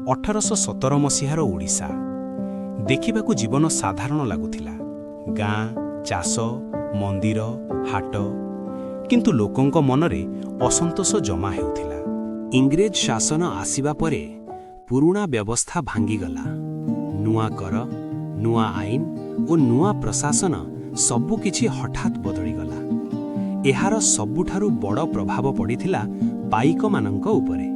1817 ମସିହାର ଓଡ଼ିଶା। ଦେଖିବାକୁ ଜୀବନ ସାଧାରଣ ଲାଗୁଥିଲା। ଗାଁ, ଚାଷ, ମନ୍ଦିର, ହାଟ। କିନ୍ତୁ ଲୋକଙ୍କ ମନରେ ଅସନ୍ତୋଷ ଜମା ହେଉଥିଲା। ଇଂରେଜ ଶାସନ ଆସିବା ପରେ ପୁରୁଣା ବ୍ୟବସ୍ଥା ଭାଙ୍ଗିଗଲା। ନୂଆ କର, ନୂଆ ଆଇନ ଓ ନୂଆ ପ୍ରଶାସନ, ସବୁକିଛି ହଠାତ୍ ବଦଳିଗଲା। ଏହାର ସବୁଠାରୁ ବଡ଼ ପ୍ରଭାବ ପଡ଼ିଥିଲା ପାଇକମାନଙ୍କ ଉପରେ।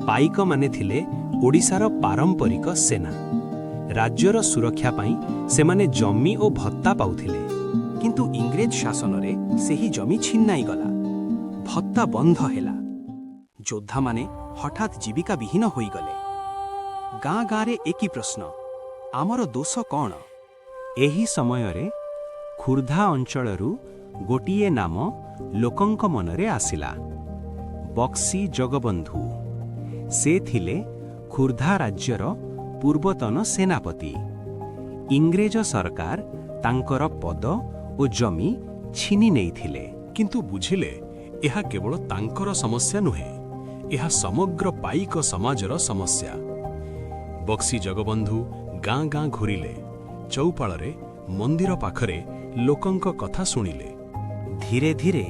ପାଇକମାନେ ଥିଲେ ଓଡ଼ିଶାର ପାରମ୍ପରିକ ସେନା। ରାଜ୍ୟର ସୁରକ୍ଷା ପାଇଁ ସେମାନେ ଜମି ଓ ଭତ୍ତା ପାଉଥିଲେ। କିନ୍ତୁ ଇଂରେଜ ଶାସନରେ ସେହି ଜମି ଛିନ୍ନାଇଗଲା, ଭତ୍ତା ବନ୍ଦ ହେଲା। ଯୋଦ୍ଧାମାନେ ହଠାତ୍ ଜୀବିକା ବିହୀନ ହୋଇଗଲେ। ଗାଁ ଗାଁରେ ଏକି ପ୍ରଶ୍ନ, ଆମର ଦୋଷ କ'ଣ? ଏହି ସମୟରେ ଖୋର୍ଦ୍ଧା ଅଞ୍ଚଳରୁ ଗୋଟିଏ ନାମ ଲୋକଙ୍କ ମନରେ ଆସିଲା, ବକ୍ସି ଜଗବନ୍ଧୁ। ସେ ଥିଲେ ଖୋର୍ଦ୍ଧା ରାଜ୍ୟର ପୂର୍ବତନ ସେନାପତି। ଇଂରେଜ ସରକାର ତାଙ୍କର ପଦ ଓ ଜମି ଛିନି ନେଇଥିଲେ। କିନ୍ତୁ ବୁଝିଲେ, ଏହା କେବଳ ତାଙ୍କର ସମସ୍ୟା ନୁହେଁ, ଏହା ସମଗ୍ର ପାଇକ ସମାଜର ସମସ୍ୟା। ବକ୍ସି ଜଗବନ୍ଧୁ ଗାଁ ଗାଁ ଘୂରିଲେ। ଚଉପାଳରେ, ମନ୍ଦିର ପାଖରେ ଲୋକଙ୍କ କଥା ଶୁଣିଲେ। ଧୀରେ ଧୀରେ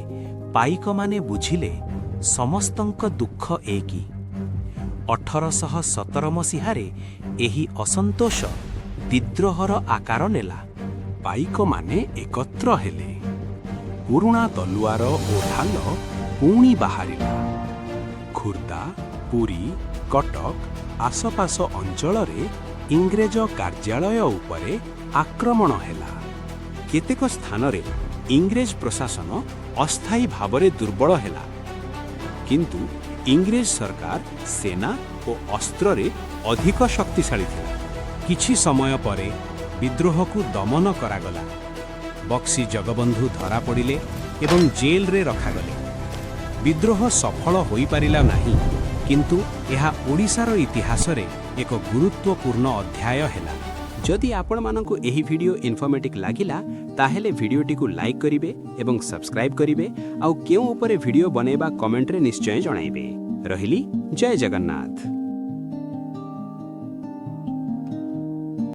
ପାଇକମାନେ ବୁଝିଲେ, ସମସ୍ତଙ୍କ ଦୁଃଖ ଏକି। 1817 ମସିହାରେ ଏହି ଅସନ୍ତୋଷ ବିଦ୍ରୋହର ଆକାର ନେଲା। ପାଇକମାନେ ଏକତ୍ର ହେଲେ। ପୁରୁଣା ତଲୁଆର ଓ ଢାଲ ପୁଣି ବାହାରିଲା। ଖୋର୍ଦ୍ଧା, ପୁରୀ, କଟକ ଆସପାସ ଅଞ୍ଚଳରେ ଇଂରେଜ କାର୍ଯ୍ୟାଳୟ ଉପରେ ଆକ୍ରମଣ ହେଲା। କେତେକ ସ୍ଥାନରେ ଇଂରେଜ ପ୍ରଶାସନ ଅସ୍ଥାୟୀ ଭାବରେ ଦୁର୍ବଳ ହେଲା। କିନ୍ତୁ ଇଂରେଜ ସରକାର ସେନା ଓ ଅସ୍ତ୍ରରେ ଅଧିକ ଶକ୍ତିଶାଳୀ ଥିଲା। କିଛି ସମୟ ପରେ ବିଦ୍ରୋହକୁ ଦମନ କରାଗଲା। ବକ୍ସି ଜଗବନ୍ଧୁ ଧରାପଡ଼ିଲେ ଏବଂ ଜେଲରେ ରଖାଗଲେ। ବିଦ୍ରୋହ ସଫଳ ହୋଇପାରିଲା ନାହିଁ, କିନ୍ତୁ ଏହା ଓଡ଼ିଶାର ଇତିହାସରେ ଏକ ଗୁରୁତ୍ୱପୂର୍ଣ୍ଣ ଅଧ୍ୟାୟ ହେଲା। ଯଦି ଆପଣମାନଙ୍କୁ ଏହି ଭିଡ଼ିଓ ଇନଫର୍ମେଟିଭ୍ ଲାଗିଲା, ତାହେଲେ ଭିଡ଼ିଓଟିକୁ ଲାଇକ୍ କରିବେ ଏବଂ ସବସ୍କ୍ରାଇବ୍ କରିବେ। ଆଉ କେଉଁ ଉପରେ ଭିଡ଼ିଓ ବନେଇବା, କମେଣ୍ଟରେ ନିଶ୍ଚୟ ଜଣାଇବେ। ରହିଲି, ଜୟ ଜଗନ୍ନାଥ।